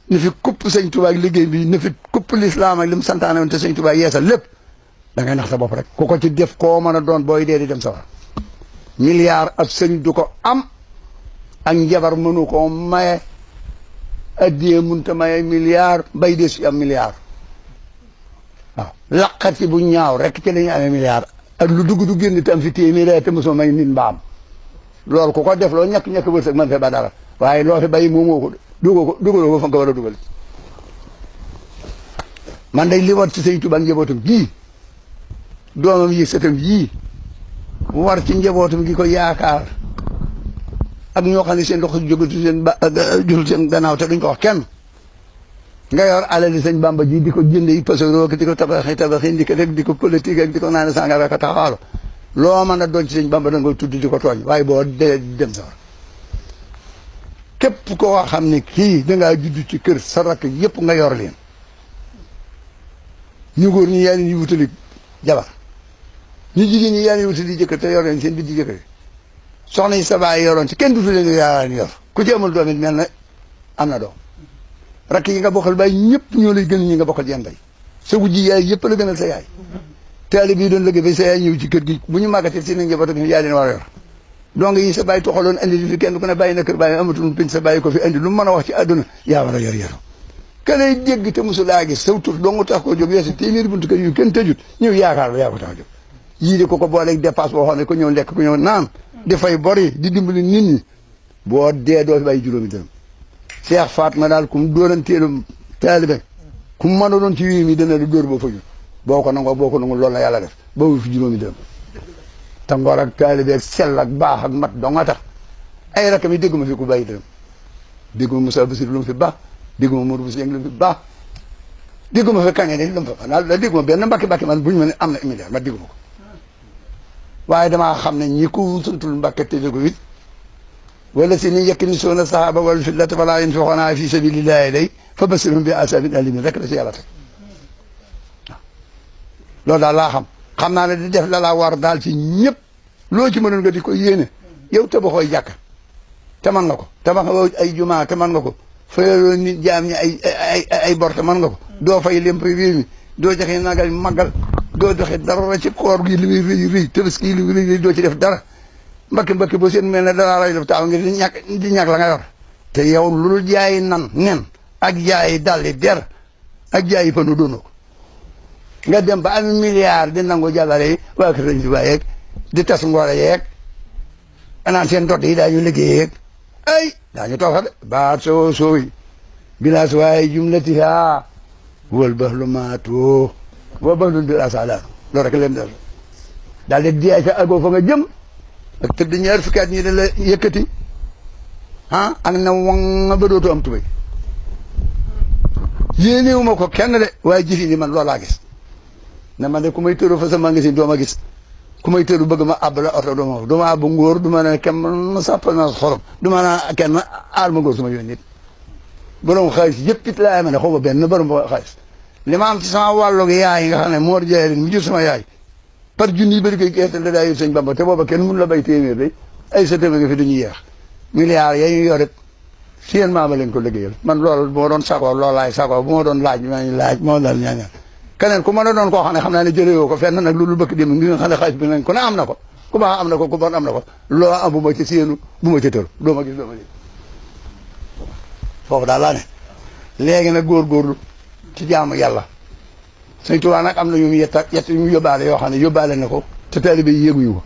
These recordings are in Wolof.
ni fi kupp sëñ Tuubaa ak liggéey bi ni fi kupp lislaam ak li mu santaane woon te sëñ Tuubaa yeesal lépp da ngay nax sa bopp rek ku ko ci def koo mën a doon booy dee di dem sawar milliard ab sëñ du ko am ak njabar mënu koo maye addiyee munta maye milliard bay des fi am milliard waaw laqati bu ñaaw rek ci la ñu amee milliard ak lu dugg du génn te am fi téeméer te mosoo may nit mbaam loolu ku ko def loo ñàkk wërsëg man fe ba dara waaye loo fi bay moomoo ko dugaloo ko fa nga war a dugal man day li war ci sëñ Tuubaa njabootam gii doomam yi sëtam yii war ci njabootam gi ko yaakaar ak ñoo xam ne seen loxo jógatu seen jotul seen gannaaw te duñ ko wax kenn nga yor alali sëñ Bamba ji di ko jënd yi pasaroo di ko tabaxi di ko rek di ko politique ak di ko naan sàngara ko taxawaalu loo mën a doon ci sëñ Bamba da nga tudd di ko tooñ waaye boo dee dem sa war képp koo xam ne kii dangaa judd ci kër sa rakk yëpp nga yor leen ñu góor ñi yaa leen wutali jabar ñu jigéen ñi yaa leen wutali jëkkër te yor leen seen biddi jëkkër soxna yi sa baay yoroon ci kenn dutu leen yaa leen yor ku ci amul doom it mel na am na doom rakk yi nga bokkal baay ñëpp ñoo lay gën ñi nga bokkal jenn bay sa wujji yaay yëpp la gënal sa yaay taali bii doon liggéey ba sa yaay ñëw ci kër gi bu ñu màggatee si nañ njaboot ak yaa leen war a yor donc yi sa bàyyi toxaloon andi li fi kenn ku ne bàyyi na kër bàyyi amatul pinc sa bàyyi ko fi andi lu mu mën a wax ci àdduna yaa war a yor yoru ka lay dégg te mosu laa gis saw tur dong tax koo jóg weesu téeméeri buntu kër yu kenn tëjut ñëw yaakaar la yaa ko tax a jóg yii di ko booleeg dépasse boo xam ne ko ñëw lekk ko ñëw naan di fay bor yi di dimbali nit ñi boo dee doo fi bàyyi juróomi dërëm Cheikh Fatma daal ku mu dóoranteelum taalibe ku mu mën a doon ci wii mi dana lu dóor boo faju boo ko nangoo loolu la yàlla def boobu fi juróomi dërëm te ngor ak taalibe ak sell ak baax ak mat doo nga tax ay rakam yi dégguma fi ku bàyyi dërëm dégguma Moussa Bassirou lu mu fi baax dégguma Mourou Bousso lu mu fi baax dégguma fi kañe de lu mu fa daal dégguma benn mbàkki man buñu ma ne am na milliard ma dégguma ko waaye damaa xam ne ñi ko santul Mbàkke te ko it wala si ni yaknisuuna sahaba wal fiddata wala yunfiquuna fi sabilillahi day fa bashirhum bi azabin alimin rek la ci yàlla teg loolu daal laa xam naa ne di def la laa war daal ci ñëpp loo ci mënoon nga di ko yéene yow tabaxooy jàkka te man nga ko tabax ay jumaa te man nga ko fayaloo nit jaam ñi ay bor te man nga ko doo fay lemp réew mi doo joxe nagal màggal doo joxe dara ci koor gi li muy rëy tabaski li muy rëy doo ci def dara mbakki boo seen mel ne dara lay def taaw ngir di ñàkk la nga yor te yow lu jaay nen ak jaay dalli der ak jaay panu doonoo ko nga dem ba am milliard di nangu jàllale yi waa kër Sëñ Tuubaa yeeg di tas ngoore yeeg anaan seen dot yi daañu liggéey yeeg ay daañu toog de baat sooy bilaas waaye jumlatiha wal bahlu maatoo wa bahlu bila saala loolu rek leen def daal di diyaay sa agoo fa nga jëm ak tëdd ñaar fukki at ñi da la yëkkati ak na wang ba dootu am tubay yéenewu ma ko kenn de waaye jëfi ni man loolaa gis ne man de ku may tëru fa sa magasin doo ma gis ku may tëru bëgg ma àbb la oto du ma àbb ngóor du ma ne kenn ma sàppal ma xorom du ma ne kenn aal ma ngóor su ma yónni nit borom xaalis yëpp it laa ne xaw ma benn borom xaalis li ma am ci sama wàllug yaay nga xam ne Mor Jaay mu jur sama yaay par junni yi bëri koy gerte la daa yor sëñ Bamba te booba kenn mun la bay téeméer day ay sa téeméer nga fi duñu yeex milliards ya ñu yor seen maama leen ko liggéeyal man loolu bu ma doon sagoo loolaay sagoo bu ma doon laaj maa ngi laaj moo dal ñaañaan keneen ku mën a doon koo xam ne xam naa ne jëlewoo ko fenn nag loolu bëkk dem ngi nga xam ne xaalis bi nañ ku ne am na ko ku baax am na ko ku bon am na ko loo am bu ma ci séenu bu ma ci tëru doo ma gis doo ma lii foofu daal laa ne léegi nag góorgóorlu ci jaamu yàlla Sëñ Tuubaa nag am na yu mu yett yu mu yóbbaale yoo xam ne yóbbaale na ko te taalibe yi yéeguñu ko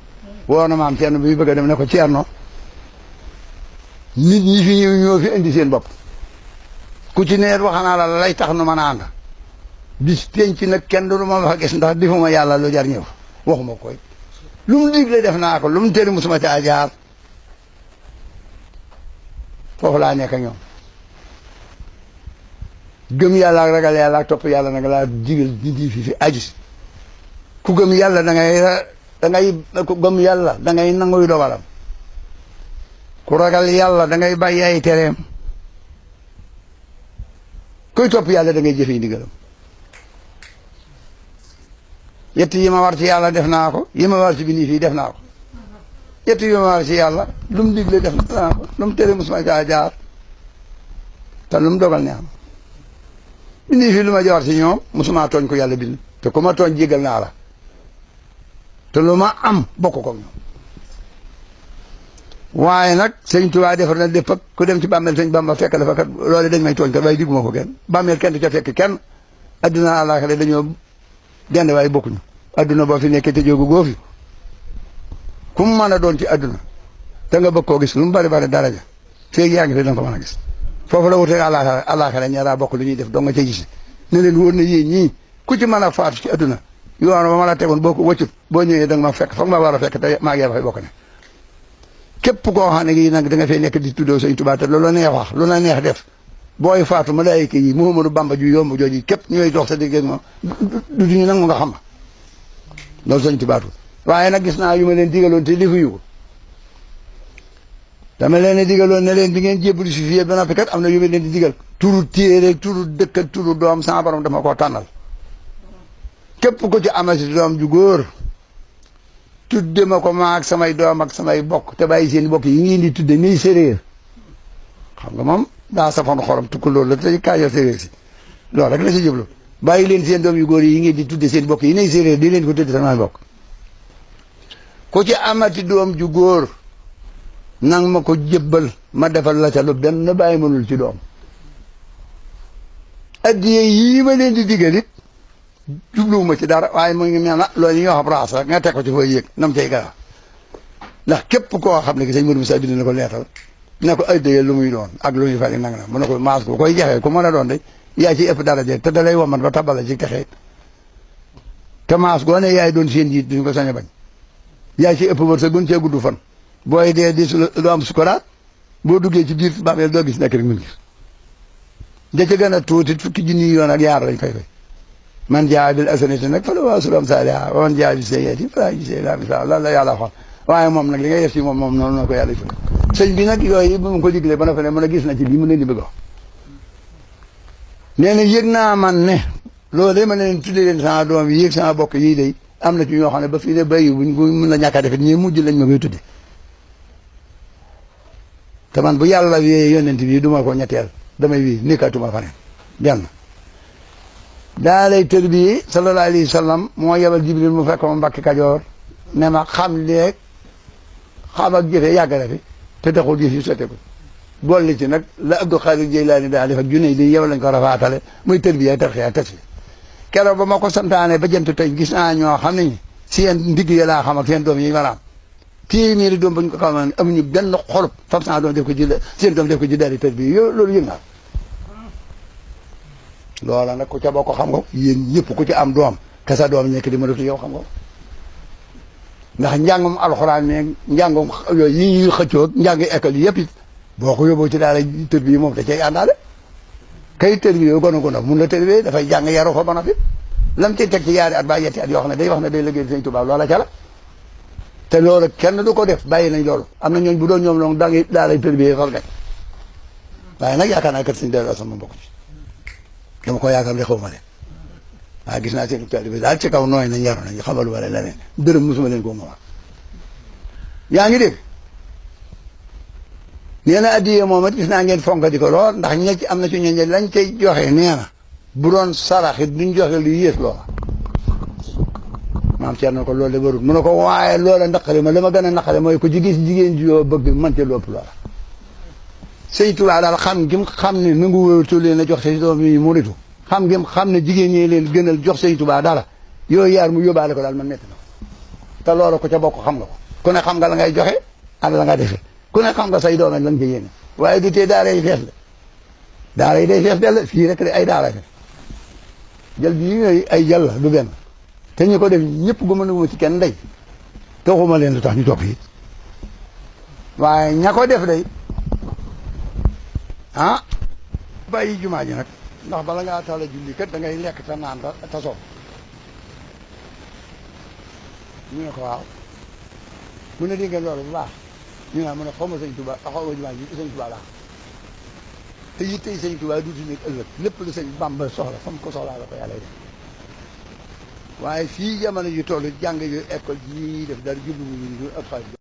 woo na maam Ceerno bi bëgg a dem ne ko Ceerno nit ñi fi ñëw ñoo fi indi seen bopp ku ci neet waxanaa la lay tax nu mën a ànd bis penc nag kenn du ma fa gis ndax defuma yàlla lu jar ñëw waxuma koy lu mu digle def naa ko lu mu tëri musuma caa jaar foofu laa nekk ñoom gëm yàlla ak ragal yàlla ak topp yàlla nag laa digal di fi aju si ku gëm yàlla ku gëm yàlla da ngay nanguy dogalam ku ragal yàlla da ngay bàyyi ay tereem kuy topp yàlla da ngay jëfe ndigalam yett yi ma war ci yàlla def naa ko yi ma war ci bini fii def naa ko yett yi ma war ci yàlla lu mu digle def naa ko lu mu tere musuma caa jaar te lu mu dogal ne am indi fi lu ma jox ci ñoom mosuma tooñ ko yàlla bind te ku ma tooñ jégal naa la te lu ma am bokk ko ñoom waaye nag sëñ Tuubaa defar na lépp ak ku dem ci bàmmeel sëñ Bamba fekk la fa kat loolu dañ may tooñ kat waaye digguma ko kenn bàmmeel kenn du ca fekk kenn adduna àllaaxira dañoo dend waaye bokkuñu adduna boo fi nekkee te jógu góofi ku mu mën a doon ci adduna te nga bëgg koo gis lu mu bari bari daraja feeg yaa ngi fi da nga ko mën a gis foofu la wuteeg àllaaxira ñaara bokk lu ñuy def doo nga ca gis ne leen wóor na yéen ñii ku ci mën a faatu ci adduna yoon ba ma la tegoon boo ko wëccut boo ñëwee da nga ma fekk foog ma war a fekk te maa ngi fay bokk ne képp koo xam ne gi nag da nga fay nekk di tuddoo sëñ Tuubaa te loolu la neex wax lu la neex def booy faatu malaayika yi Muhammadu Bamba ju yomb jooju képp ñooy dox sa digg ak moom du ñu nangu nga xam loolu sëñ Tuubaa waaye nag gis naa yu ma leen digaloon te defuñu ko dama leen digaloon ne leen bi ngeen jébbalu si fii ba noppi kat am na yu ma leen di digal turu téere turu dëkk ak turu doom sama borom dama koo tànnal képp ko ci amati doom ju góor tudde ma ko ma ak samay doom ak samay bokk te bàyyi seen bokk yi ngeen di tudde nii séréer xam nga moom daa safoon xorom tukku loolu la te kaayoo séréer si loolu rek la si jublu bàyyi leen seen doom yu góor yi ngeen di tudde seen bokk yi nii séréer di leen ko tudde samay bokk ku ci amati doom ju góor nang ma ko jébbal ma defal la ca lu benn bàyyi mënul ci doom addiye yii ma leen di digal it jubluwuma ci dara waaye mu ngi mel na loolu yi ñuy wax raas rek nga teg ko ci fooy yëg nam cay gara ndax képp koo xam ne ki sëñ Modou Moussa bind na ko leetal ne ko addiye lu muy doon ak lu muy fari nang na mu ne ko maas ko koy jaxee ku mën a doon de yaa ci ëpp dara je te da lay womat ba tabala ci texee te maas goo ne yaay doon seen jiit duñ ko sañ a bañ yaa ci ëpp wër sa gun cee gudd fan booy dee di doo am sukuraat boo duggee ci biir bàmmeel doo gis nekk rek mun gis da ca gën a tuuti fukki junni yoon ak yaar lañ fay fay man jaa bil hasanati nag fa lahu ashru amsaalihaa wa man jaa bis sayyi'ati falaa yujzaa illaa mislahaa loolu la yàlla waxoon waaye moom nag li ngay def ci moom noonu la ko yàlla fay sëñ bi nag yooyu bu ma ko diglee ba na fa ne mën a gis na ci lii mu leen di bëgg wax nee na yëg naa man ne loolu ma leen tuddee leen sama doom yi yëg sama bokk yii day am na ci ñoo xam ne ba fii ne béyu buñ ko mën la ñàkk a defee ñii mujj lañ ma koy tudde te man bu yàlla wiyee yonent bi du ma ko ñetteel damay wii nekkatuma faneen benn daa lay tër bii sallallahu alayhi wa sallam moo yebal Jibril mu fekk ma Mbàkke Kajoor ne ma xam leeg xam ak jëfe yàgg na fi te taxul jëf yi sotte ko boole ci nag la Abdul Xaadir Jeylaani daa def ak junne di yow lañ ko rafaatale muy tër bi ay tarxi ak tas keroog ba ma ko santaane ba jant tey gis naa ñoo xam ne seen ndigg ya laa xam ak seen doom yi ma la am téeméeri doom bañ ko xamoon amuñu benn xolub fam saa doom def ko ci seen doom def ko ci daari tër bi yow loolu yëg naa loola nag ku ca bokk xam nga yéen ñëpp ku ci am doom te sa doom nekk di ma def yow xam nga ndax njàngum alxuraan meeg njàngum yooyu yi ñuy xëccoo njàng école yi yëpp it boo ko yóbboo ci daara tër bi moom da cay àndaale kay tër bi yow gën a gën a mun la tër bi dafay jàng yaru fa ba na fi lam ci teg ci yaari at ba yetti at yoo xam ne day wax ne day liggéey Sëñ Tuubaa loola ca la te loolu kenn du ko def bàyyi nañ loolu am na ñooñ bu doon ñoom loolu daa lay tër bi fal gañ waaye nag yaakaar naa kat Sëñ Daaru Asan ma bokk ci dama ko yaakaar ne xaw ma leen waaye gis naa seen taalibe bi daal ci kaw nooy nañ yaru nañ xamal wala leneen dërëm mosuma leen ko ma wax yaa ngi dégg nee na addiye moom it gis naa ngeen fonk di ko lool ndax ña ci am na ci ñooñu lañ cay joxe nee na bu doon saraxit duñ joxe lu yées loola maam Thierno ko loolu de warul mu ne ko waaye loola naqari ma la ma gën a naqari mooy ko ci gis jigéen ji yoo bëgg mën ca lopp loola Sëñ Tuubaa daal xam gim xam ne nangu wóotu leen a jox say doom yi muritu xam ngeen xam ne jigéen ñi leen gënal jox Sëñ Tuubaa dara yooyu yaar mu yóbbaale ko daal man métti na te loolu ko ca bokk xam nga ko ku ne xam nga la ngay joxe ak la nga defee ku ne xam nga say doom ak la nga ca yéene waaye du tee daara yi fees de daara yi day fees dell fii rek de ay daara fe jël bii yooyu ay jàll la du benn te ñu ko def ñëpp gu mënuma ci kenn ndey te waxuma leen lu tax ñu toog fii waaye ña ko def day ah bàyyi jumaa ji nag ndax bala ngaa tala julli kat da ngay lekk te naan ta soob ñu ne ko waaw mu ne dégg ngeen loolu bu baax ñu naan mu ne xaw ma Sëñ Tuubaa xaw ma jumaa ji Sëñ Tuubaa laa te it tey Sëñ Tuubaa du nekk ëllëg lépp lu Sëñ Bàmba soxla fa mu ko soxlaa la ko yàlla def waaye fii jamono ji toll jàng yu école yi ñuy def dara jublu ñu ëpp